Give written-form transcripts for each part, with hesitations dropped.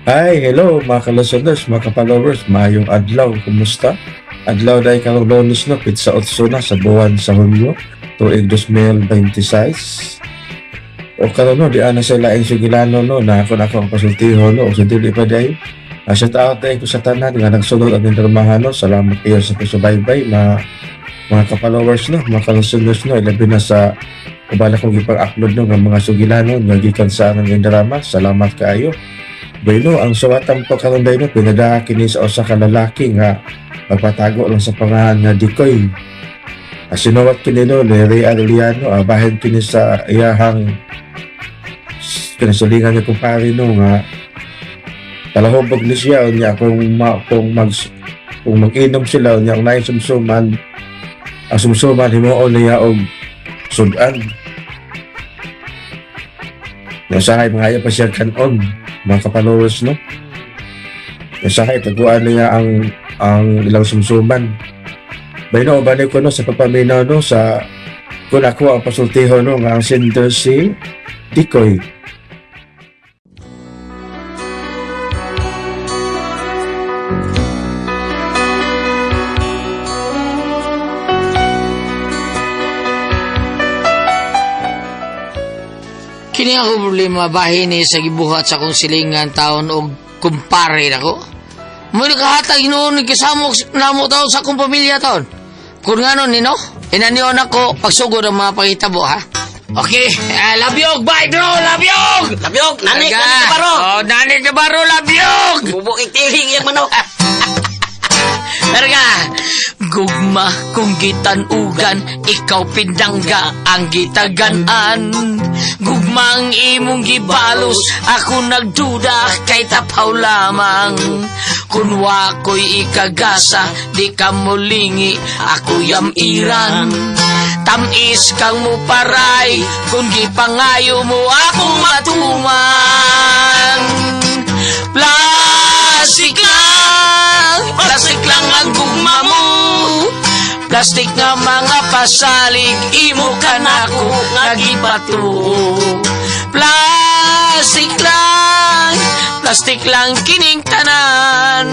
Hi, hello mga ka-listeners, mga ka-followers, maayong adlaw, kumusta? Adlaw dahil karong Lunes, no, pitsa 8 na sa buwan sa Hunyo, tuig 2026. O karon, no, di ana sa laing sugilano, no, na ako na ako ang pasultiho, no, o sa dili pa dahil. Shout out dahil ko sa tanan nga nagsunod ang dramahan, no, salamat kayo sa pagsubaybay, mga ka-followers, no, mga ka-listeners, no, ilabi na sa ubala kong gipag-upload, no, ng mga sugilano nga gikan sa anang drama. Salamat kaayo. Bueno, ang suwatan po karon dahil, no, pinadaha kini sa usa ka lalaki nga magpatago lang sa pangalan nga Dikoy. Sinuwat kini, no, ni Ray Arellano, bahin kini sa iyahang kinasulingan niya kumpare, no, nga palahubog ni siya unya kung mag-inom sila unya kung naay sumsuman, ang sumsuman himuon niya og sudan. Usahay mga pa siya kanon, mga ka-followers, no. Usahay taguan niya ang ilang sumsuman. Bayno balik ko, no, sa pagpaminaw, no, sa kung ako ang pasultiho, no, nga ang sender si Dikoy. Kini ako problema bahin ni sa gibuhat sa akong silingan taon og kumpare nako. Mo nakahatag noon kasamok namo taon sa akong pamilya taon. Kung ngano ni no, inaniyon ako pagsugod ang mga pangitabo, ha. Okay, labyog, bye bro, labyog! Labyog, nani, Aga. nani ka baro. Oh, nani ka baro, labyog! Bubok tiling iyang manok. Verga! Gugma kung gitanugan, ikaw pindangga ang gitagan-an. Gugmang imong gibalos, ako nagduda kay tapaw lamang. Kun wako'y ikagasa, di ka mulingi, ako yamiran. Tamis kang muparay, kung gipangayo mo akong matuman. Plastic lang, plastic lang ang gugma mo. Plastic nga mga pasalig, imo ka nako nga gipatuo. Plastic lang kining tanan.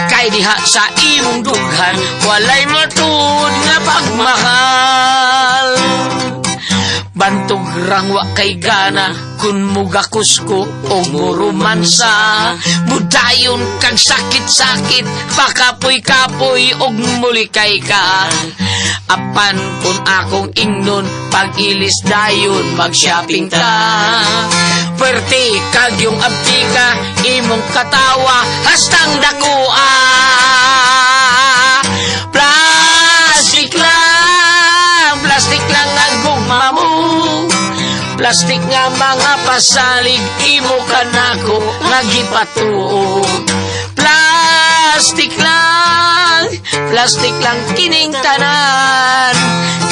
Kay diha sa imong dughan, walay matud nga pagmahal. Bantog rangwa kay gana kun mugakus ko og murumansa. Mudayon kag sakit-sakit, pakapoy-kapoy og mulikay ka. Apan kun akong ingnon, pag-ilis dayon mag-shopping ta. Puwerte kag yung abtika, imong katawa hastang dakua. Plastic lang ang gugma mo. Plastic nga mga pasalig, imo ka nako nga gipatuo. Plastic lang kining tanan.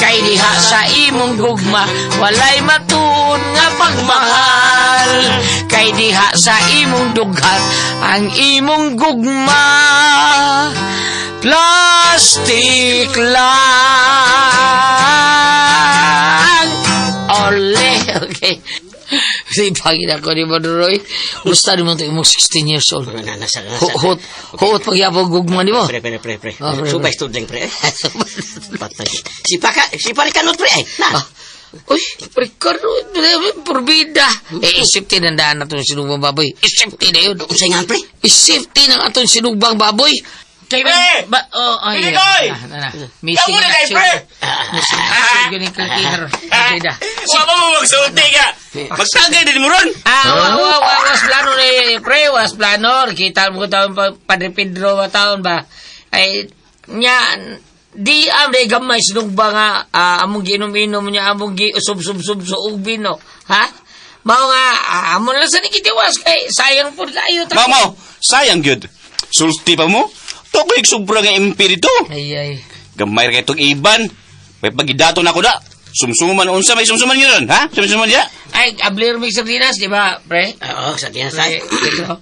Kay diha sa imong gugma, walay matuon nga pagmahal. Kay diha sa imong dughan, ang imong gugma, plastic lang. Ole, okay. Si pangin ako ni Maduroy. Gusto ni mo ito imong 16 years old. Na, nasa, nasa. Huot, huot pagyapon gugma ni mo. Pre, pre, pre, pre. Ah, pre, Subay pre. student, pre. Patay. Si Paka, si Parikanot, pre. Ay, na. Ah. Uy, Ricardo, porbida. Eh, isipti na daan na itong sinugbang baboy. Isipti na yun. Unsay nga, pre? Isipti na atong sinugbang baboy. Kay Pre! Ba, oh, ay, Pinikoy! ah, na, na. Missing Kamu in na kay action. pre! Missing in action. Galing kang kihar. Porbida. Wa pa mo magsulti ka. Magtagay din mo ron. Ah, wa, wa, wa, was plano ni pre, was plano. Kita mo ko taon pa, Padre Pedro ba taon ba? Ay, nya, di am day gamay sinugba nga, among giinom-inom niya, among gi sub sub sub sa ug bino. Ha? Mao nga, amon lang sa nikitiwas kay sayang po kayo. Mao mao, sayang gyud. Sulti pa mo. Tukoy sobra nga MP dito. Ay, ay. Gamay ra kay itong iban. May pagidato na ko da. Sumsuman unsa may sumsuman yun ron, ha? Sumsuman niya. Ay, ablir mig sardinas, di ba, pre? Oo, sa diyan sa. Pre, Pedro?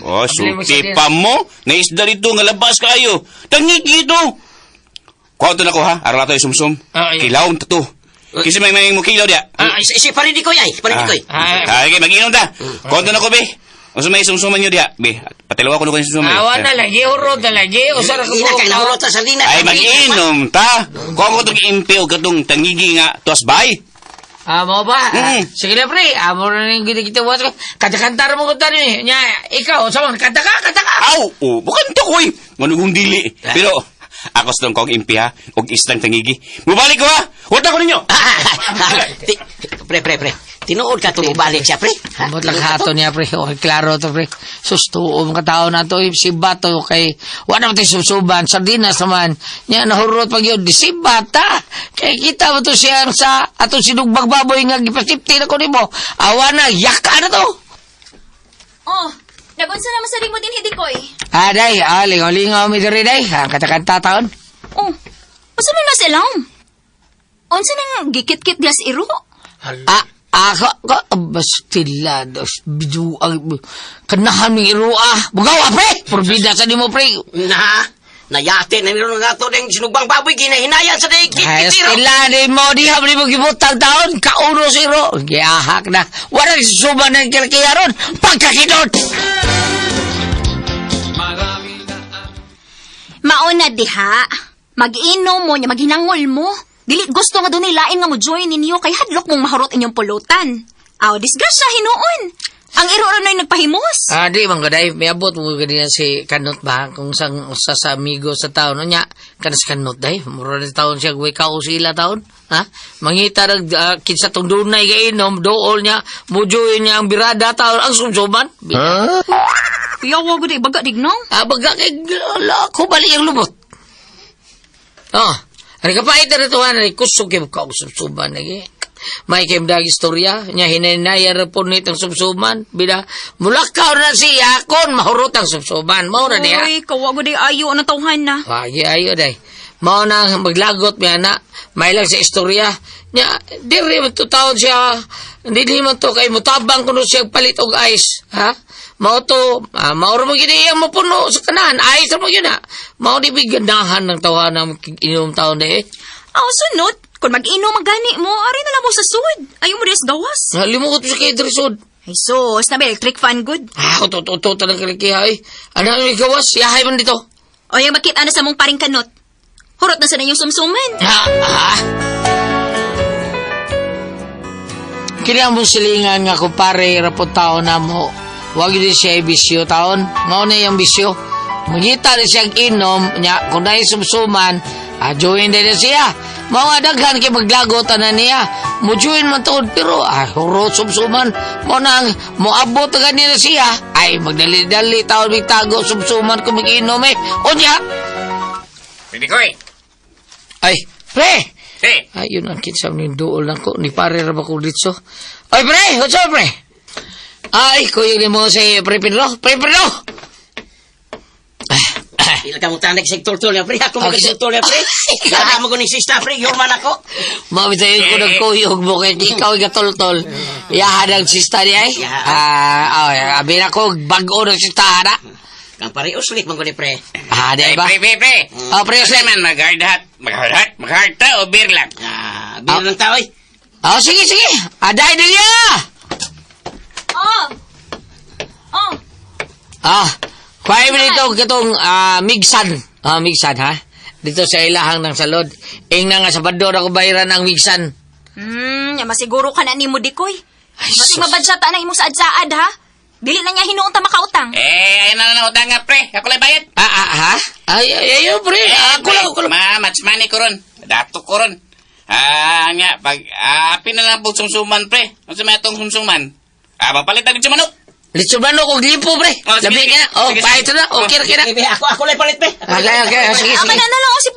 Oh, Ablir mig sulti sardinas. pa mo. Naisda dito nga labas kayo. Tangik dito. Kuha to na ko ha. Araw na tayo sumsum. Ah, ayun. Kilaw ta to. Kasi may mo kilaw diya. Ah, ay, Si Paridikoy ay, Paridikoy. Ah, Ah, okay, mag-inom ta. Kuha to na ko be. Unsa may sumsuman nyo diha? Be, patilaw ako nung sumsuman. Awa na lagi, hurot na lagi. Usa ra ka Ina buok kay taon. nahurot sa sardinas. Ay, mag-inom ta. Kung ako itong impi o katong tangigi nga, tuwas bay. Ah, mo ba? Ah, Mm. sige na, pre. Amo na rin kita was. Kanta-kanta ra mo ko tani. Nya, ikaw, sa man, kanta ka, kanta ka. Aw, oh, bukan to koy. Manugong dili. Pero, ako sa kong impi ha, og islang tangigi. Mubalik ko ha! Huwag ko ninyo! Pre, pre, pre. Tinuod ka itong mubalik siya, pre. Ha? Amot lang hato niya, pre. Okay, klaro to, pre. Susto, mga tao na to. Si Bato, kay, wala naman tayo susuban. Sardinas naman. Niya, nahurot pag yun. Di si Bata. Kay kita mo to siya sa atong sinugbag baboy nga gipasipti na ko nimo. Awa na, yaka na to. Oh, nagunsa naman sa mo din hidikoy. Ah, day. Ah, lingaw-lingaw mi diri, day. Ah, kanta-kanta taon. Oh, unsa man na sila? Unsa nang gikit-kit diha sa iro? Ah, ako, ko, bastila, dos, bidyo, ang, kanahan ming irua. Bugaw, ah, pre! Purbida sa nimo, pre. Na, nayate na nilo nga to ng sinugbang baboy, ginahinayan sa daig Ay, kit-kitiro. stila ni mo, di ha, mo gibutang taon, kauno sa iro. Giyahak na. Wala susuba ng kilkiyaron. Pagkakinot! Mauna diha. Mag-inom mo nya maghinangol mo. Dili gusto nga dunay lain nga mo join ninyo kay hadlok mong mahurot inyong pulutan. Aw, disgrasya hinuon. Ang iro ra no'y nagpahimos. Ah, di man gaday, may abot mo ganina si Kanot ba kung sang usa sa amigo sa taon nya kanas Kanot day, mura na taon siya guway kao sila taon, ha? Mangita rag kinsa tong dunay gainom dool niya, mujoy niya ang birada taon ang sumsuman. Huh? Kuyawa gud baga digno. Ah, baga kay ala ko bali ang lubot. Oh, ari ka pa ito na tuwan, ari kusog kay ka og sumsuman lagi. May kay dag istorya nya hinanaya ra po nitong sumsuman bida mulakaw na siya kon mahurot ang sumsuman mao ra niya. Uy, kawa gud ayo ang tawhan na. Wagi ayo day. Mao na maglagot mi ana, may lang sa istorya. Nya diri man to taon siya, dili man to kay mutabang kuno siya palit og ice, ha? Mao to, mao ra mo gid iyang mopuno sa kanan, ice ra mo gyud na. Mao di biganahan ng tawahan ng inom taon na eh. Aw, sunod, kung mag-inom ang gani mo, ari na lang mo sa sud. Ayaw mo des gawas. Limot mo sa kay Drisod. Ay sus, na may electric fan good. Ah, utot-utot talaga kalikiha eh. Ano ang gawas? Yahay man dito. O yung makita na sa mong paring kanot. Hurot na sa inyong sumsuman. Ha, ha? Kaya mo silingan nga kumpare, rapot taon na mo. Huwag yun siya bisyo taon. Mao na yung bisyo. Mangita na siyang inom niya. Kung dahil sumsuman, join din na siya. Mao nga daghan kay maglagot na niya. Mo join man taon pero ay hurot sumsuman. Mo nang moabot na ganyan na siya. Ay magdali-dali taon magtago sumsuman kung mag-inom eh. Unya! Pwede ko. Ay, pre! Hey! Ayun ang kinsam ni duol na ko. Ni pare ra ba ko dito? Ay, pre! What's up, pre? Ay, kuyog ni mo si Pre Pedro. Pre Pedro! Ila ka mong tanig sa tultul niya, pre. Ako Okay. mo tultul niya, pre. Kaya mo ko ni sista, pre. Yurman ako. Mabitayin ko ng kuyog mo kay ikaw ay gatoltol. Yahan ang sista niya ay. Yeah. Ah, ay, abi na ko, bago ng sista na. Kang pare uslik man ko ni pre. Ah, di ba? Pre, pre, pre. Ah, pre, Kasi man, mag-hard hat. Mag-hard hat? Mag-hard ta o beer lang? Ah, bilang ng tao, eh. Ah, sige, sige. Aday, Delia! Oh! Oh! Ah, kuhay mo dito katong migsan. Ah, migsan ha. Dito sa ilahang ng salod. Ing na nga sa bador ako bayaran ang migsan. Ya masiguro ka na nimo dikoy. Ay, Basig sus. mabadsya ta na imong saad-saad ha. Dili na niya hinuon ta makautang. Eh, ayun na lang utang nga, pre. Ako lang bayad. Ah, ah, ha? Ay, ay, ay, ay, pre. Ah, ako lang, ako lang. Ma, match money ko ron. Dato ko ron. Ah, nga, pag, apin na lang po sumsuman, pre. Ano sa may atong sumsuman? Ah, papalit agad sa manok. Litso ba no kung lipo, pre? Oh, sige, Labi sige. ka na. Oh, Sige, sige. pahit na. Okay, okay na. Eh, pre, ako lang palit, pre. Ako Okay, lang, okay. ako Ah, sige, Ama sige. na na lang oh, si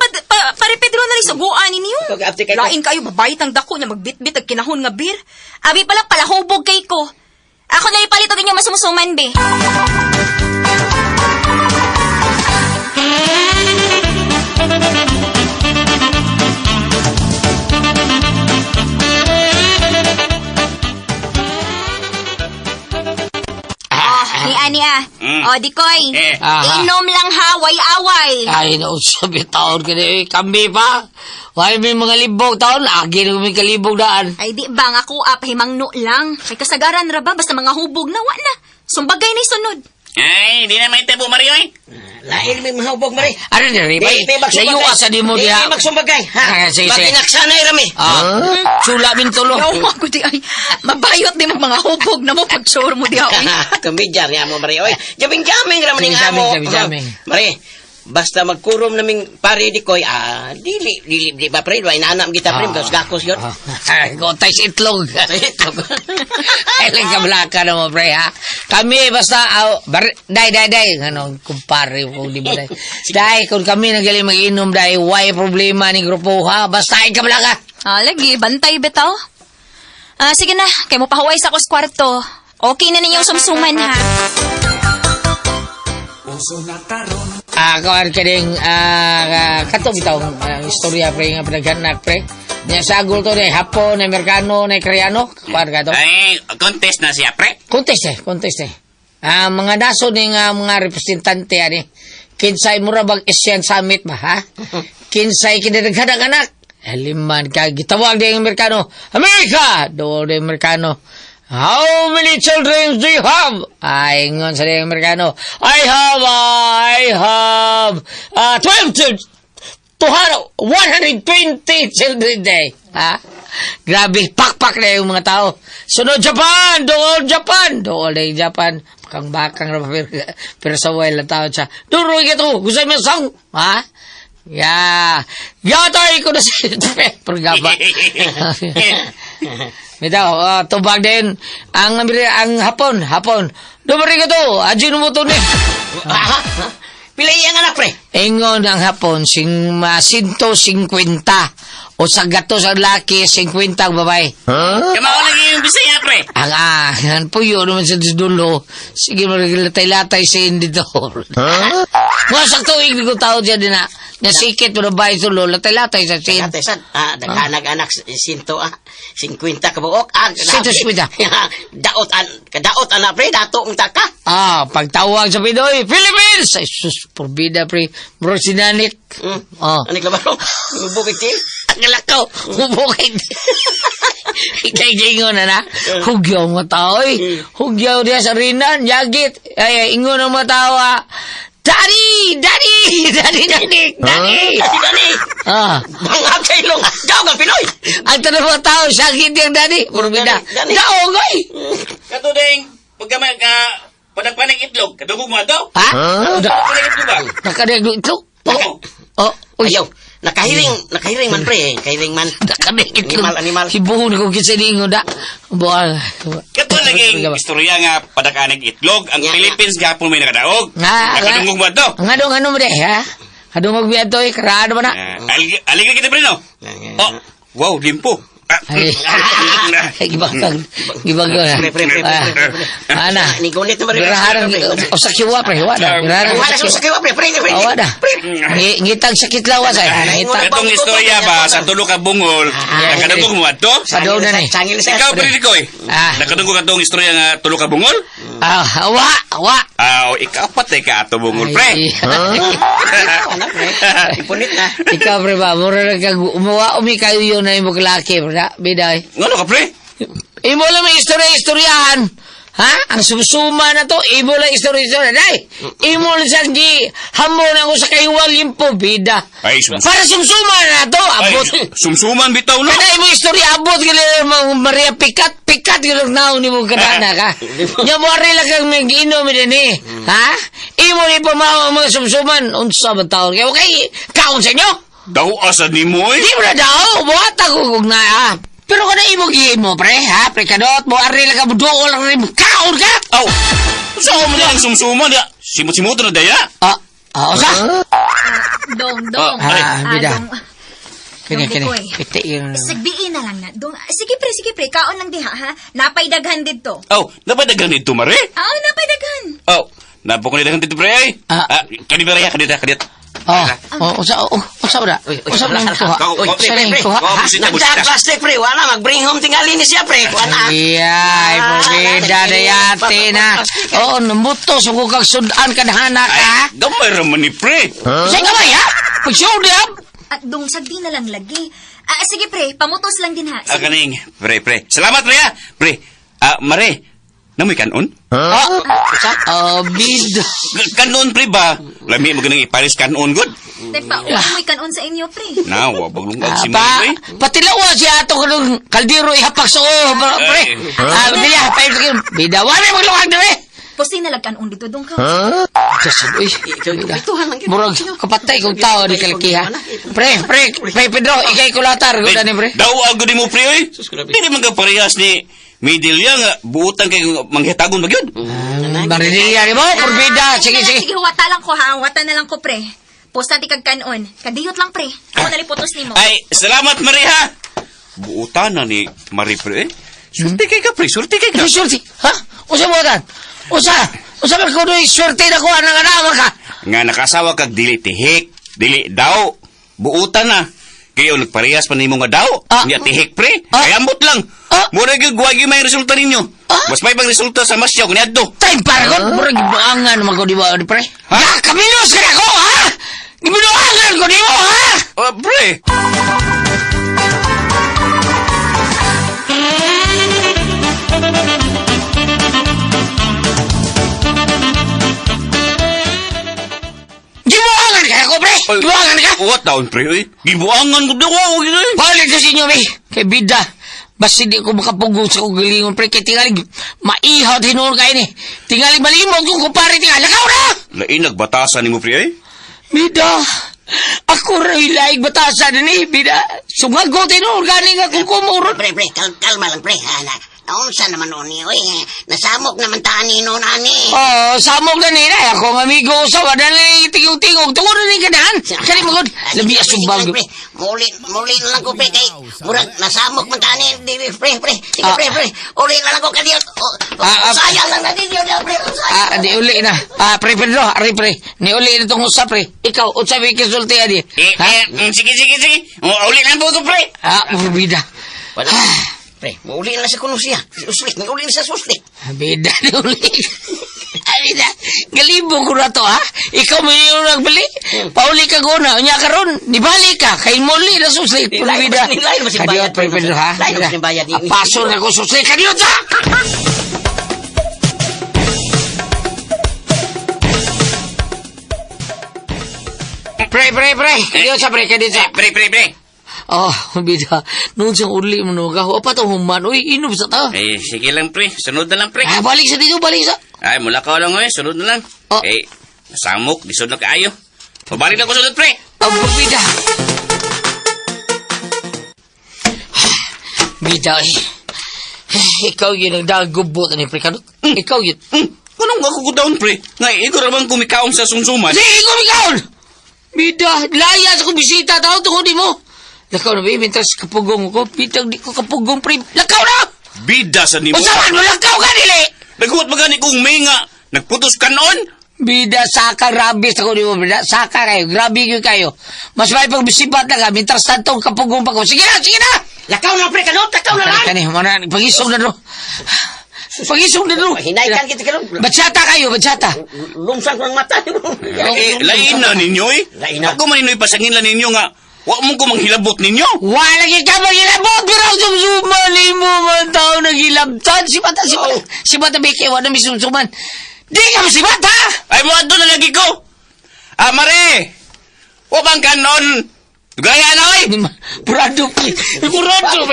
pare Pedro na rin suguan ninyo. Ikaw, abti kay ko. Lain kayo babayit ang dako niya magbitbit ag kinahon nga beer. Abi pala palahubog kay ko. Ako na ipalit og inyong masumsuman be. Oh, ni ani ah. Oh, dikoy. Eh. Aha. Inom lang ha, way away. Ay, nausabi taon ka na eh. Kambi pa. Why may mga libog taon? Agi na may kalibog daan. Ay di ba nga ako ah, pahimangno lang. Kay kasagaran ra ba basta mga hubog na wa na. Sumbagay ni sunod. Ay, di na may tabo, Mario, eh. Lain may mahubog, Mari. Ano diri Di, bay? di Layo magsumbagay. sa di mo Di, diha. di magsumbagay, ha? Ah, sige, sige. Makinaksanay rami. Ah, sula min tulo. Yawa ko di ay. Mabayot di mo mga hubog na mo pag-sure mo diha oy. Kamidya niya mo, Mari. Oy, jaming-jaming raman Sige, ning amo. jaming, jaming, jaming. Mari, basta magkurom naming pare di koy, ah, dili, dili, di ba, pre? Wa inaanam kita, pre. Gakos, gakos yun. Ah, Gotay sa itlog. Itlog. Ay, lang kablaka na mo, pre, ha? Kami, basta, aw, bar, day, day, day. Ano, kumpare ko, di ba, day? Day, kung kami nagaling mag-inom, day, why problema ni grupo, ha? Basta, ay, kablaka. Ah, lagi, bantay bitaw. Ah, sige na, kay mo pahuway sa akong kwarto. Okay na ninyong sumsuman ha. Ah, kuan ka ding, kato bitaw, istorya, pre, nga pinaghanak, pre. Nya sagol to, day, Hapon, Amerikano, na Koreano, kuan ka to. Ay, contest na siya, pre. Contest eh, contest eh. Ah, mga daso ni nga mga representante ani. Kinsay mura bag Asian Summit ba ha? Kinsay kinadaghadag anak. Haliman ka gitawag di ang Amerikano. America! Dool di Amerikano. How many children do you have? Ay, ingon sa di ang Amerikano. I have 12 children. 200, 120 children day. Ha? Grabe, pakpak na yung mga tao. Sunod Japan! Dool Japan! Dool na yung Japan. Bakang-bakang na pero, pero sa well ang tao siya. Duroy ka to! Gusto mo yung song? Ha? Ya. Yatay ko na sa Programa. Bitaw, tubag din. Ang Hapon, Hapon. Dumari ka to! Ajin mo to ni. Ah, ha? Pila iyang anak, pre? Ingon ang Hapon, sing, 150. O sa gato sa laki, 50 ang babae. Kamao lagi yung Bisaya, pre. Ang ah, ang puyo naman sa dulo. Sige, maglatay-latay sa hindi to. Huh? Mga sa tuig, ko tao dyan din na. Nasikit mo na ba ito, latay-latay sa sin. Ate, sad, ah, naghanag-anak, sinto, ah, 50 ka buok, ah, 150. Daot, an, kadaot, anak, pre, dato ang taka. Ah, pagtawag sa Pinoy, Philippines! Ay, sus, porbida, pre. Bro, sinanik. Oh. Ano klabaro? Bukit til? Ang lakaw, bubukid. Ikay gingon na na. Hugyaw mga tao, eh. Hugyaw diya sa rinan, yagit. Ay, ay, ingon ang mga tao, ah. Daddy! Daddy! Daddy, daddy! Daddy! Dani, dani! Ah. Bangag sa ilong! Daog ang Pinoy! Ang tanong mga tao, sakit yung daddy. Porbida. Daddy, daddy. Daog, oy! Kato ding, pagka may ka, padagpanag itlog, kadugog mo ato. Ha? Padagpanag itlog ba? Nakadag itlog? Oh. Oh, uy. Ayaw, nakahiring, nakahiring man, pre, eh. Nakahiring man. Nakadag itlog. Animal, animal. Hibuhon ko kinsa ningon da. Buang. Kato laging istorya nga padakanag itlog, ang Nya, Philippines gapon may nakadaog. Nga, Nakadungog mo ato. Nga dong ano mo de, ha? Hadungog biya to, eh. Karado ba na? Ah, Aligre kita, pre, no? Oh, wow, limpo. Ah, Ay, gibagag, gibagag. Pre, pre, pre, pre, pre, pre. Ana. Ni gunit na pre. Giraharang, o sa kiwa, pre, wala. Giraharang Wala sa sa kiwa. kiwa, pre, pre, pre. Oh, wala. Pre. Ngitag sakit lawas, ay. Ngitag. Katong istorya ba sa tulo ka bungol, nakadungog mo ato? Sa doon na ni. Sangil sa Ikaw, pre, Ricoy. Ah. Nakadungog katong istorya nga tulo ka bungol? Ah, wa, wa. Ah, ikaw patay ka ato bungol, pre. Ay, Anak, pre. Ipunit na. Ikaw, pre ba, mura na kag, umuwa, umi kayo yun na imong laki, pre, na, biday. Ngano ka, pre? Imo lang may istorya-istoryahan. Ha? Ang sumsuma na to, imo lang istorya-istorya. Day, imo lang siyang gi, hamon ako sa kayuwal yung bida. Ay, sumsuma. Para sumsuma na to, Ay, abot. sumsuman bitaw no. Kada imo istorya abot gali mga Maria pikat pikat gali naon nimo kadana ka. Nya mo ari lang kang magiinom din eh. Ha? Imo ni pamaw ang mga sumsuman unsa man taon kay okay kaon sa inyo. Daw asa nimo eh. Di mo na daw, buhat ako kung na ah. Pero kada imo gihimo pre, ha? Pre kadot mo ari lang ka budool lang rin kaon ka. Aw. Sa mo na ang sumsuman ya. Simot-simot na daya. Ah, ah, usa? Dong, dong. Ah, ay, bida. dong. Kini Dong, kini. Dikoy. Piti yun. Sagbiin na lang na. Dong, sige pre, kaon lang diha ha. Napay daghan didto. Aw, napadagan dito mare. Ah, napay daghan. Aw, napoko ni dagan dito pre. ay. Ah. Ah, kani ba ya kani kani. Oh, oh, usa, oh, usa ba? Uy, uy, Usa ba wala, nang kuha? wala. Uy, Usa pre, nang pre. kuha? Oh, Ha? busita, Nagdag busita. plastic, pre. Wala, mag-bring home tingali ni siya, pre. Wala. Iya, ibobida na yate na. Oo, namuto sa kukag sudan ka na ka. Ay, gamay ra man ni pre. Sa gamay, ha? Pag-show di, ha? At dong sagdi na lang lagi. Ah, sige pre, pamutos lang din ha. Ah, kaning pre pre. Salamat pre ha. Pre. Ah, mare. Namoy kanon? Ah, ah, bid. Kanon, pre ba? Lami mo ganang ipares kanon, good. Tay pa, mo'y kanon sa inyo, pre. Na, wa baglungag Ah, si pa, Mary. patilawa siya ato kanong kaldero ihapak sa ulo, pre. Ah, bida, pa bida, wala maglungag dire. Pusi na lagkanon dito dong ka. Jasad, uy. Bida. Murag, kapatay kong tao ni Kalkiha. Pre, pre, pre, Pedro, ikay kulatar. Good ani, pre. Daw agad mo, pre, oy. Dili man ka parehas ni Midelia nga buutan kay manghitagon ba gyud. Marinilya ni mo, purbida. Sige, sige. Sige, huwata lang ko ha. Huwata na lang ko, pre. Posta ti kag kanon. Kadiyot lang, pre. Ako naliputos nimo. Ay, salamat Mari ha. Buutan na ni Mari pre. Eh. Surti kay ka pre, surti kay ka. Ano swerte? Ha? Usa mo tan? Usa? Usa man ko do'y swerte na ko anang anak ka? Nga nakasawa kag dili tihik, dili daw. Buutan na. Kayo nagparehas pa nimo nga daw. Ah. Nya tihik pre. Ah. Kay ambot lang. Ah. Mura gyud wa gyud may resulta ninyo. Ah. Mas may pang resulta sa masyaw kaniadto. Time para ko, murag gibuangan naman ko di ba, pre? Ha? Ha? Kamilos ka na ko, ha? Gibuangan ko di mo, ha? Ah, pre. Gibuangan ka na ko, pre! Ay, Gibuangan ka! What down pre oy? Gibuangan ko daw ako gyud. oy. Balik sa inyo, pre! Kay bida, basta di ko makapugong sa kong galingon, pre. Kay tingali, maihaw tinuon kayo ni. Tingali, malimog kung kumpare, tingali. Lakaw na! Lain nagbatasan nimo pre oy. Bida, ako rin laig batasan ni, bida. Sungago tinuon gani nga kung kumurot. Pre, pre, kalma lang, pre. Ha, na, naunsa naman noon ni, oy. Nasamok naman taan ni noon, ani. Oh, samog na nila. Ako ang amigo sa wala na tingog-tingog. Tungod na ni kanahan. Kani mo gud. Labi Sige, asong sige bago. lang, Pre, muli, muli na lang ko, pre, kay murag nasamok man taan ni, di, pre, pre. Sige, Ah. pre, pre. Uli na lang ko kadiyot. Oh, Ah, ah. sayang lang natin yun, pre. Sayang. Ah, di uli na. Ah, pre Pedro, ari pre. Ni uli na tong usap pre. Ikaw, unsa may kisulti ani? Eh, Ha? eh, sige, sige, sige. O, uli lang po ko, pre. Ah, bida. Wala. Pre, uli na lang sa kuno siya. Suslik, uli na sa suslik. Bida ni uli. Ah, bida. Galibo ko na to, ha? Ikaw mo yung nagbali. Pauli ka guna. Unya karon, nibali ka. Kay muli na susli. Lain ba- Bida. lain ba si Kadiyot, bayad, pre Pedro, ha? Lain ba si bayad? Ah, Paso na ko susli. Kadiyot, ha? Pre, pre, pre. Kadiyot sa pre, kadiyot sa. Eh, pre, pre, pre. Oh, bida. Noon siyang uli mo no. Kaho, pa tong human. Uy, inom sa ta. Eh, sige lang, pre. Sunod na lang, pre. Ah, balik sa dito, balik sa. Ay, mula ka lang, eh. Sunod na lang. Oh. Eh, samok. Di sunod na kaayo. Pabalik lang ko sunod, pre. Ang bida. Bida, eh. Ikaw yun ang dagubot ni pre. Kanot? Ikaw yun. Anong ako ko down, pre? Nga, ikaw raman kumikaon sa sumsuman. Sige, ikaw, ikaw! Bida, laya sa kong bisita. Tao, tungod mo. Lakaw na, baby. Mientras kapugong ko. Bitang di ko kapugong, pre. Lakaw na! Bida sa nimo. Usahan mo, lakaw ka nili! Naghuwat magani kong may nga. Nagputos ka noon. Bida, saka, rabis ako ni mo, bida. Saka kayo, grabe kayo kayo. Mas may pagbisipat na ka, mientras tanto kapugong pa ko. Sige na, sige na! Lakaw na, pre, kanot, lakaw na lang. Kani, mana, pangisog na do. Pangisog na do. Hinaykan kita karon. Batsata kayo, batsata. Lumsan ko ang mata. Eh, lain na ninyo, eh. Lain na. Ako man ino'y pasangin lang ninyo nga. Wa mo ko manghilabot ninyo. Wala ka maghilabot, pero ang sumsuman mo man tao naghilabtan. Si Bata, si Bata, si Bata Beke, wala may sumsuman. Di ka mo si Bata! Ay, mo na lagi ko. Ah, mare. Wa bang kanon? Gaya na, oy. Purado, purado,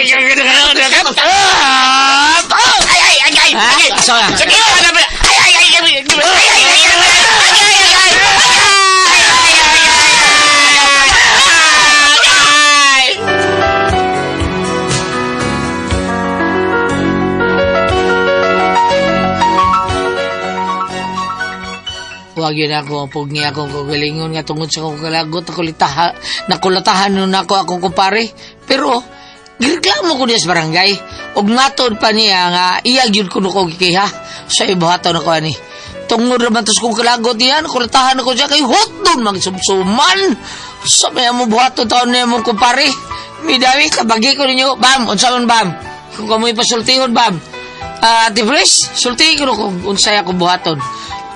Ah! Ay, ay, ay, ay, Ha? ay. Sorry. Sige, wala ba? Ay, ay, ay, ay, ay, ay, ay, ay, ay, ay, ay, ay, ay. Wag yun ako, pugni akong kagalingon nga tungod sa akong kalagot, nakulitaha, nakulatahan nun ako akong kumpare. Pero, gireklamo ko niya sa barangay. Og matod pa niya nga, iya gyud kuno ko gikiha. Sa ibuhaton ako ani. Tungod naman tas kong kalagot niya, nakulatahan ako siya kay hot doon magsumsuman. Sa may mo buhaton taon niya mong kumpare. Midawi, kabagi ko ninyo, bam, unsa man bam. Kung kamoy pasultihon, bam. Ah, Ate Fresh, sultihin ko kung unsay ako buhaton.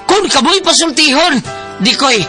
Kung kamoy pasultihon, di ko'y.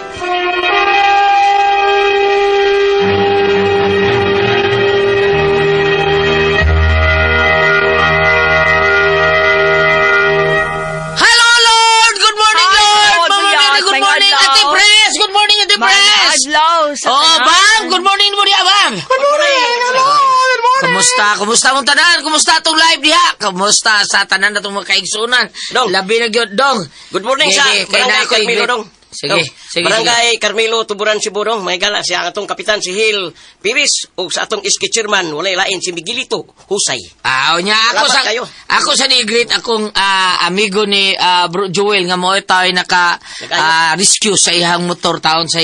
Kumusta? Kumusta mong tanan? Kumusta atong live diha? Kumusta sa tanan natong mga kaigsunan? Dong. Labi na gyud dong. Good morning sa Sige, kay Barangay na ako'y Carmelo greet. dong. Sige, Dong. sige, Barangay Carmelo Tuburan Cebu dong. May gala siya ang atong kapitan si Hil Pibis ug sa atong iski chairman walay lain si Miguelito Husay. Ah, nya ako Salamat sa kayo. ako sa ni-greet akong amigo ni Bro Joel nga mo tayo naka Nag-ayo. rescue sa iyang motor taon sa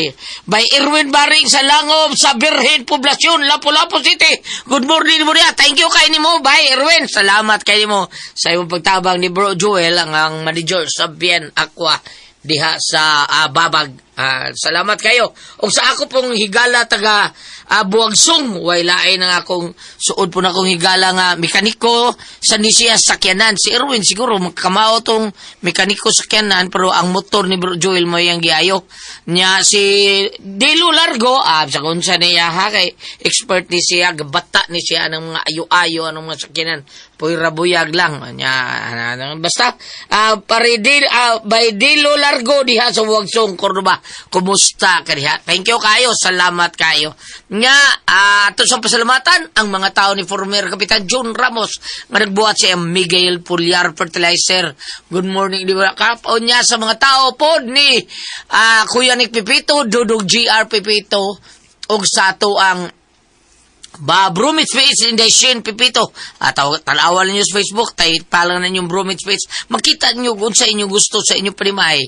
by Erwin Baring sa Langob sa Birhen Poblacion, Lapu-Lapu City. Good morning mo niya. Thank you kay nimo. Bye Erwin. Salamat kay nimo sa imong pagtabang ni Bro Joel ang manager sa Bien Aqua diha sa Babag. Salamat kayo. Og sa ako pong higala taga Buagsong, way lain ang akong suod po na akong higala nga mekaniko sa nisiya sakyanan. Si Erwin siguro magkamao tong mekaniko sakyanan pero ang motor ni Bro Joel mo yung giayo. Nya si Dilo Largo, sa kung sa niya ha, kay expert ni siya, gabata ni siya ng mga ayo-ayo anong mga sakyanan. Puy buyag lang. Nya, ano, basta, pare by Dilo Largo diha sa Buagsong, Cordoba. Kumusta ka diha? Thank you kayo. Salamat kayo. Nga, ato sa pasalamatan, ang mga tao ni former Kapitan John Ramos nga nagbuhat sa Miguel Pulyar Fertilizer. Good morning, di ba? Kapo niya sa mga tao po ni Kuya Nick Pipito, Dudog GR Pipito, ug sa ato ang ba Brumit Space in the Shin Pipito. At tanawan ninyo sa Facebook, tay palang na inyong Brumit Space. Makita niyo kung sa inyong gusto sa inyong primay.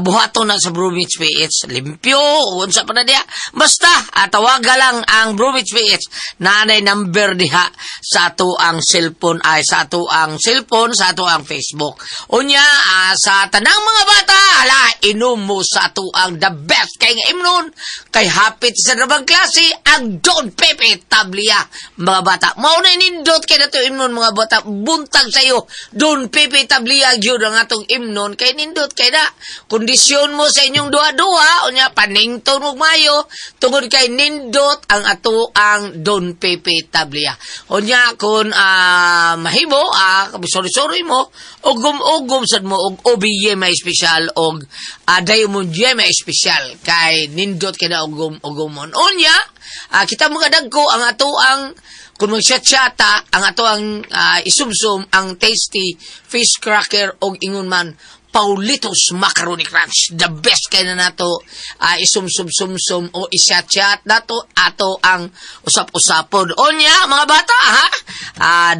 Buhato na sa Brumit Space. Limpyo, unsa pa na diya. Basta, tawaga lang ang Brumit Space. Naanay number diha sa ato ang cellphone ay sa ato ang cellphone, sa ato ang Facebook. Unya, sa tanang mga bata, hala, inom mo sa ato ang the best kay nga imnon, kay hapit sa nabang klase, ang Don Pepe Tablia, mga bata. Mao na nindot kay nato imnon mga bata, buntag sayo, Don Pepe Tablia gyud ang atong imnon, kay nindot kay na, kondisyon mo sa inyong duha-duha, unya, panington mo mayo, tungod kay nindot ang ato ang Don Pepe Tablia. Unya, kung mahimo, sorry-sorry mo, ugom-ugom sad mo, og OBY may espesyal, og Diamond Y may espesyal, kay nindot kay na ugom-ugomon. Unya, kita mga dagko, ang ato ang, kung magsyat-syata, ang ato ang isumsum, ang tasty fish cracker, og ingon man, Paulitos Macaroni Crunch. The best kay na nato isumsum-sumsum o isyat-syat nato ato ang usap-usapon. Onya, mga bata, ha?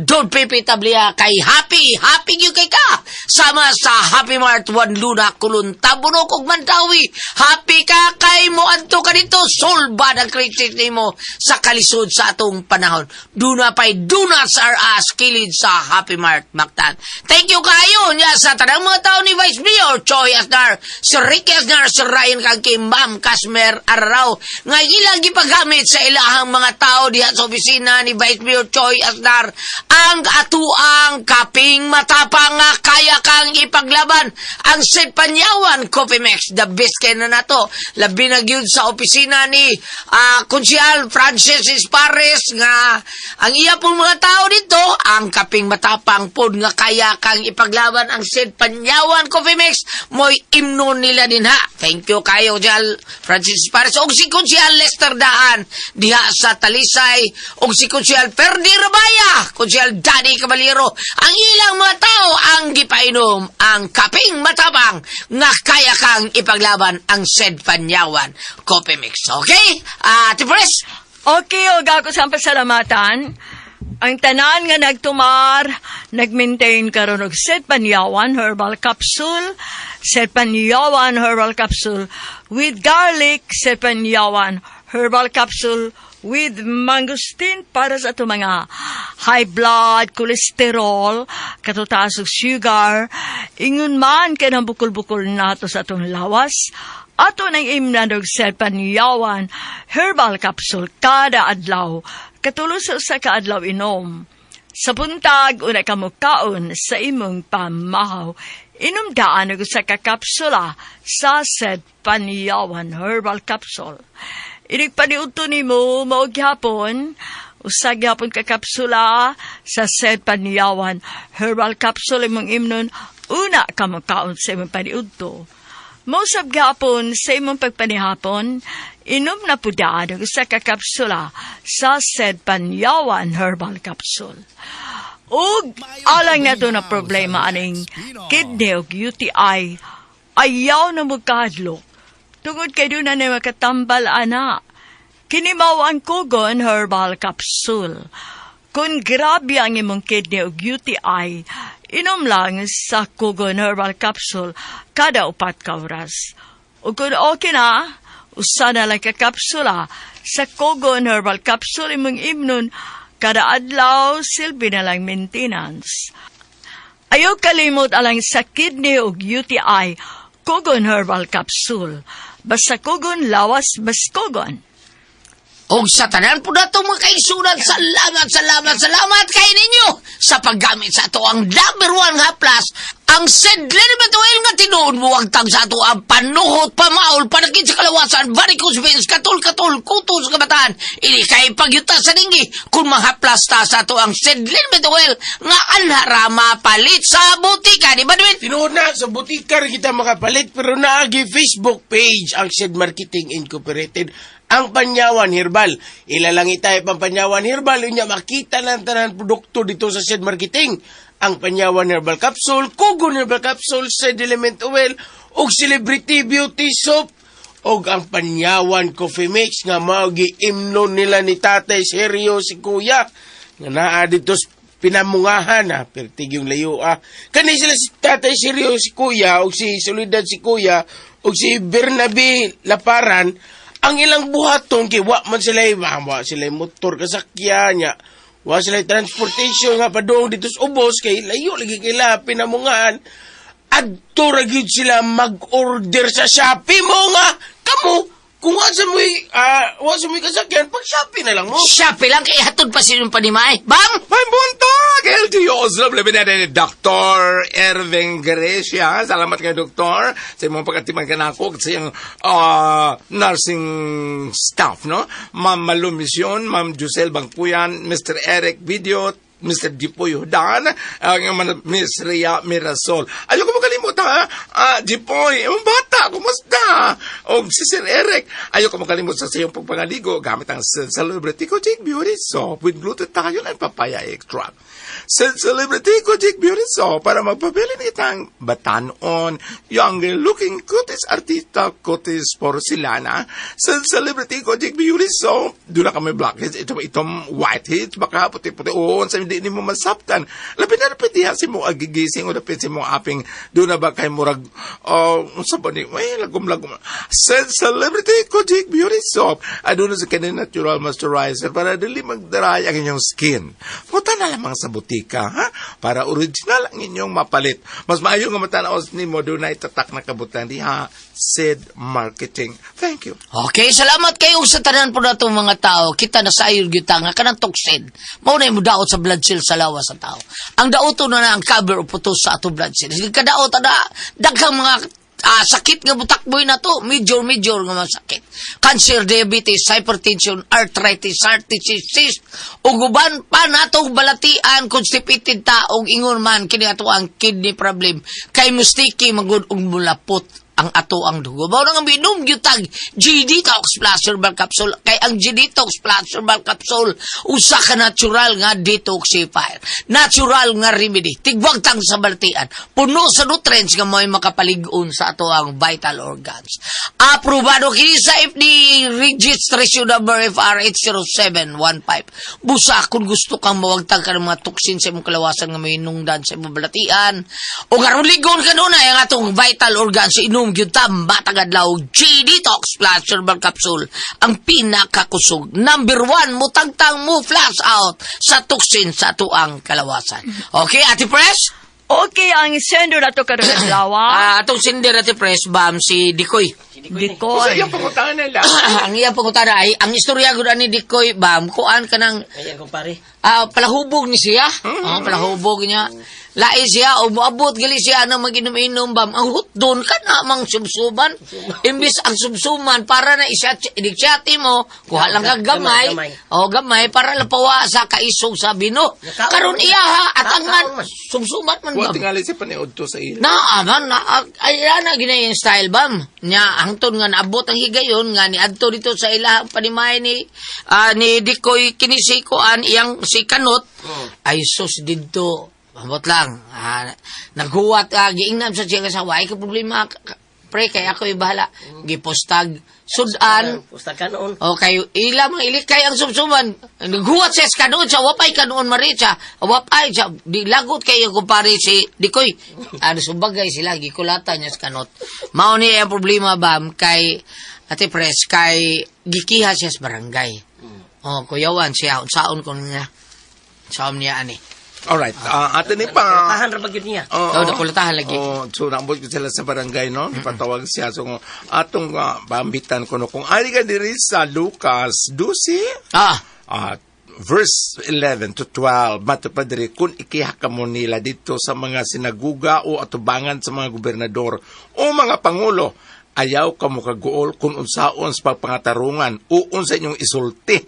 Don Pepe Tablia kay Happy, happy gyud kay ka. Sama sa Happy Mart Juan Luna Kulon Tabunok ug Mandawi. Happy ka kay mo adto ka dito solba ang krisis nimo sa kalisod sa atong panahon. Duna pay Donuts are us kilid sa Happy Mart Mactan. Thank you kayo nya sa tanang mga tao ni Vice Mayor Choi Asnar, si Ricky Asnar, si Ryan Kangki, Ma'am Casmer Araraw nga ilang gipagamit sa ilahang mga tao diha sa opisina ni Vice Mayor Choi Asnar ang atuang kaping matapang nga kaya kang ipaglaban ang Sid Panyawan Coffee Mix, the best kay na nato, labi na gyud sa opisina ni Konsyal Francis Espares nga ang iya pong mga tao dito ang kaping matapang pod nga kaya kang ipaglaban ang Sid Panyawan Coffee Mix, mo'y imno nila din ha. Thank you kayo Konsyal Francis Espares og si Konsyal Lester Daan diha sa Talisay og si Konsyal Ferdi Rabaya, Konsyal Danny Caballero, ang ilang mga tao ang gipainom ang kaping matapang nga kaya kang ipaglaban ang Sid Panyawan Coffee Mix. Okay? Tipres? Okay, og ako sa pasalamatan. Ang tanan nga nagtumar, nagmaintain karon og Set Panyawan Herbal Capsule, Set Panyawan Herbal Capsule with garlic, Set Panyawan Herbal Capsule with mangosteen para sa ato mga high blood, cholesterol, katutaas og sugar, ingon man kay nang bukol-bukol nato sa atong lawas, ato nang imnan og Set Panyawan Herbal Capsule kada adlaw, katulo sa usa ka adlaw inom. Sa buntag, una ka mukaon sa imong pamahaw. Inom daan og usa ka kapsula sa Set Panyawan Herbal Capsule. Inig paniudto nimo mao gyapon usa gyapon ka kapsula sa Set Panyawan Herbal Capsule imong imnon una ka mukaon sa imong paniudto. Mosab gapon sa imong pagpanihapon, inom na pudaan og usa ka kapsula sa Sed Panyawan Herbal Capsule. Ug alang nato na problema aning kidney ug UTI, ayaw na magkahadlok. Tungod kay doon na makatambal ana. Kini mao ang Kugon Herbal Capsule. Kung grabe ang imong kidney ug UTI, inom lang sa Kugon Herbal Capsule kada 4 ka oras. Ug kung okay na, usa na lang ka kapsula sa Kugon Herbal Capsule imong imnon kada adlaw, silbi na lang maintenance. Ayaw kalimot alang sa kidney ug UTI, Kugon Herbal Capsule. Basta kugon lawas, bas kugon. Og sa tanan po nato mga kaigsunan, salamat, salamat, salamat kay ninyo sa paggamit sa ato ang number one haplas, ang St. Liniment Oil nga tinuod mo ang tang sa ato ang panuhot, pamaol, panakit sa kalawasan, varicose veins, katul-katul, kuto sa kabataan, ini kay pagyuta sa dinggi, kung mahaplas ta sa ato ang St. Liniment Oil nga anhara mapalit sa butika, di ba Dwin? Tinuod na, sa butika rin kita makapalit, pero naagi Facebook page ang Shed Marketing Incorporated, ang Panyawan Herbal. Ilalang itay pang Panyawan Herbal, unya makita lang tanan produkto dito sa Shed Marketing. Ang Panyawan Herbal Capsule, Kugon Herbal Capsule, Shed Element Oil, ug Celebrity Beauty Soap, og ang Panyawan Coffee Mix nga mao gi-imnon nila ni Tatay Sergio si Kuya nga naa dito sa pinamungahan ha, pertig yung layo ah. Kani sila si Tatay Sergio si Kuya og si Soledad si Kuya og si Bernabe Laparan, ang ilang buhaton kay wa man sila wa sila motor kasakyan nya. Wa sila transportation nga padung dito sa ubos kay layo lagi kila pinamungahan. Adto ra gyud sila mag-order sa Shopee mo nga kamo kung wa sa mo'y wa sa mo'y kasakyan, pag Shopee na lang mo. Shopee lang kay hatod pa sinong panimay. Bam! May buntag! LTO Oslo, ni Dr. Erving Grecia. Salamat kay Doktor sa imong pagkatiman ka nako at sa iyang nursing staff, no? Ma'am Malu Mission, Ma'am Giselle Bangpuyan, Mr. Eric Video, Mr. Dipoy Hudan, ang Miss Rhea Mirasol. Ayaw ko makalimot ha, Dipoy, ang bata, kumusta? O si Sir Eric, ayaw ko makalimot sa iyong pagpangaligo gamit ang Celebrity Kojic Beauty Soap with glutathione and papaya extract. Sa Celebrity Kojic Beauty Soap para magpabili kitang batanon, younger looking kutis artista, kutis porcelana. Sa Celebrity Kojic Beauty Soap, doon na kami blackheads, ito itong whiteheads, baka puti-puti, oo, sa hindi ni mo masabtan. Labi na dapat diha si mo agigising o dapat si mo aping, doon na ba kay murag, oh, unsa ba ni, ay, lagom-lagom. Sa Celebrity Kojic Beauty Soap, aduna sa kanyang natural moisturizer para dili magdaray ang inyong skin. Punta na lamang sa butika, ha? Para original ang inyong mapalit. Mas maayo nga matanaw nimo doon na itatak na kabutan diha, Sid Marketing. Thank you. Okay, salamat kayo sa tanan po natong mga tao. Kita na sa ayod gyud ta nga kanang toxin. Mao na mo daot sa blood cell sa lawas sa tao. Ang daoto na na ang cover o putos sa ato blood cell. Sige kadaot ana daghang mga sakit nga butakboy na to, major major nga mga sakit. Cancer, diabetes, hypertension, arthritis, heart disease, cyst, ug uban pa natong balatian, constipated ta og ingon man kini ato ang kidney problem. Kay mustiki magud og mulapot ang ato ang dugo. Mao na nga minom gyud tag G-Detox Plus Herbal Capsule. Kay ang G-Detox Plus Herbal Capsule usa ka natural nga detoxifier. Natural nga remedy. Tigwagtang sa balatian. Puno sa nutrients nga may makapalig-on sa ato ang vital organs. Aprobado kini sa FDA registration number FR 80715. Busa kung gusto kang mawagtang ka ng mga toxin sa imong kalawasan nga may nungdan sa imong balatian o karon ligon ka nun ay ang atong vital organs, inom gyud ta matag adlaw G-Detox Plus Herbal Capsule, ang pinakakusog number 1 mutangtang mo flash out sa toxin sa atuang kalawasan. Okay, Ate Pres? Okay, ang sender na to karon adlaw. Atong sender, Ate Pres, bam, si Dikoy. Dikoy. Sa iyang pangutana lang. Ang iyang pangutana ay ang istorya gud ani Dikoy, bam, kuan ka ng Ayan, kumpare. Palahubog ni siya. Oh, palahubog niya. Lain siya, o moabot gali siya na maginom-inom bam. Ang hutdon ka na mang subsuban. Imbis ang subsuman para na isyati mo, kuha lang ka gamay, Gamay. o gamay para lapawa sa kaisog sa bino. Nakaon Karon man. iya ha, atangan, Nakaon man. subsuman man Wa bam. tingali siya paniod to sa ila. Na, man, na, ay, ana, gina yung style, bam. Nya, hangtod nga naabot ang higayon, nga ni adto dito sa ilahang panimay ni, ni Dikoy kinisikoan, iyang si Kanot, ay sus didto, ambot lang, naghuwat, giingnam sa siya kasawa, ay ka problema, pre, kay ako bahala, gipostag, sudan, Pusta ka noon. Okay, ila mga ilikay ang sumsuman. Naghuwat siya sa kanoon siya, wapay kanoon maricha. Wapay siya, di lagot kayo kumpare si Dikoy. Ano sumbagay sila, gikulata niya sa kanot. Mao niya ang problema bam kay Ate Pres, kay gikiha siya sa barangay. Oh, kuyawan siya, unsaon ko niya. Saon niya ani. Alright, ato ni pa. Tahan ra ba gyud niya? Oo. Oh, nakulatahan lagi. Oo, so naambot ko sila sa barangay, no? Ipatawag siya. So, atong pambitan ko, no? Kung ari ka diri sa Lucas 12, verse 11 to 12, matupad diri, kung ikiha ka mo nila dito sa mga sinaguga o atubangan sa mga gobernador o mga pangulo, ayaw ka mo kaguol kung unsaon sa pagpangatarungan o unsa inyong isulti.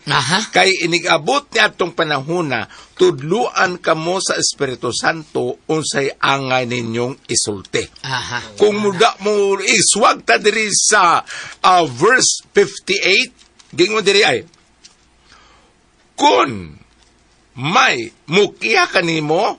Kay inigabot ni atong panahona, tudluan kamo sa Espiritu Santo unsay angay ninyong isulti. Kung muda mo iswag ta diri sa verse 58, gingon diri ay, kung may mukiha kanimo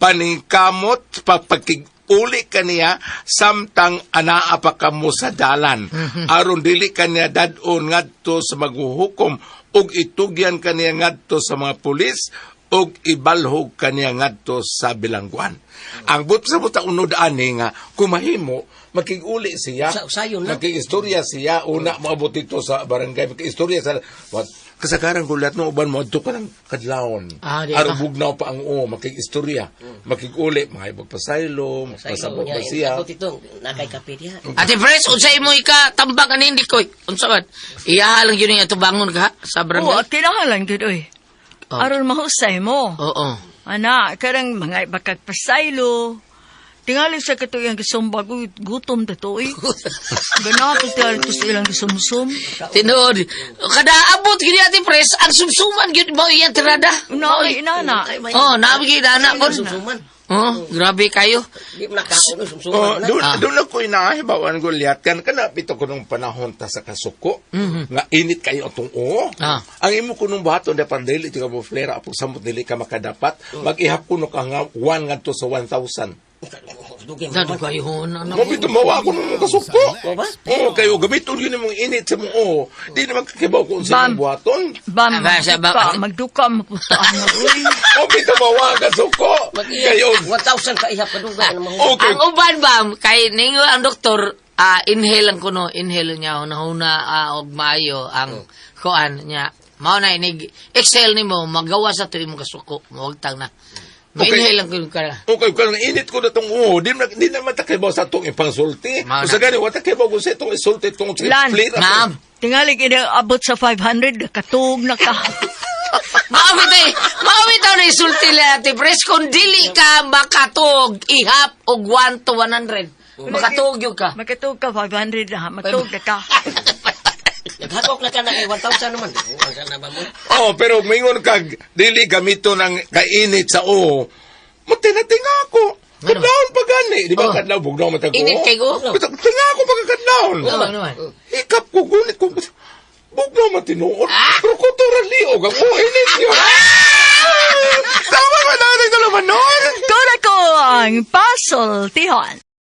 paningkamot pagpakig-uli kaniya samtang anaa pa kamo sa dalan, aron dili kaniya dad-on ngadto sa maghuhukom ug itugyan kaniya ngadto sa mga pulis ug ibalhog kaniya ngadto sa bilangguan. Ang but sa buta unod ani nga kumahimo makig-uli siya. Sayon na. Makig-istorya siya una moabot dito sa barangay makig-istorya sa what kasagaran gulat no uban mo adto ka ng kadlawon. Di Aron ba? bugnaw pa ang oo makig-istorya, makig-uli, mga magpasaylo, magpasabot ba siya. Abot ito, nakay kape diha. Ate Pres, unsa imo ika tambak ani Dikoy? Unsa man? Iya lang yun yung atubangon ka sa Oo, barangay. kinahanglan gud oy. Oh. Aron mahusay mo. Oo. Ana, karang mga bakagpasaylo. Tingali sa kato iyang gisumbag, uy, gutom ta to, uy. Ganato tingali to sa ilang gisumsum. Tinuod. Kada abot gini Ate Pres, ang sumsuman gyud mo iyang tirada. Una, ay, inana. Oh, nabi gyud ana kon. Sumsuman. Oh, grabe kayo. Di mo nakaon Oh, sumsuman na. doon doon ako inahibawan gulyat kan kana pito ko nung panahon ta sa kasuko nga init kayo atong oo. Ang imo ko nung buhaton dapat dili ka mo flare up samot dili ka makadapat mag-ihap kuno ka nga 1 ngadto sa 1,000. Dugay Dado kayo na. Mo bito mawa ko nung kasuko. Oh, kayo gamiton yun imong init sa mong oo. Di naman kakibaw kung unsa Bam. imong buhaton. Bam, Ba- magduka, magduka, maputaan na, uy. Mo bito mawa ang kasuko. Kayo 1,000 ka ihap kadugay na mahusay. okay. Ang uban ba kay ningo ang doktor, inhale lang kuno, inhale niya hunahuna og maayo ang kuan niya. Mao na inig exhale nimo magawa sa tuig imong kasuko, mawagtang na. Okay. Ma-inhale lang kuno ka. Okay, kung init ko na itong oo, di na matakibaw sa itong ipangsulti. Mao na. Kung sa gani, wala takibaw kung sa itong isulti itong Lan. flare. Ma'am. Tingali abot sa 500, katug na ka. Maawit eh. Maawit na isulti la Ate Pres kung dili ka makatug ihap og 1 to 100. Makatug yun ka. Makatug ka, 500 na, matug na ka. Naghakok na ka na kay 1,000 naman. Ang na ba mo? Oh, pero mingon kag dili gamito ng kainit sa oo. Matinatinga ako. Kadlawon pa gani. Di ba Oh. kadlaw bugnaw matag oo? Init kay ko? Tinga ako pagkadlawon. Oo, ano man. Ikap ko gunit ko. Bugnaw matinuod. Pero kuturan liog ang oo, init yun. Tama ba natin ito naman nun? Kura ko ang pasultihan.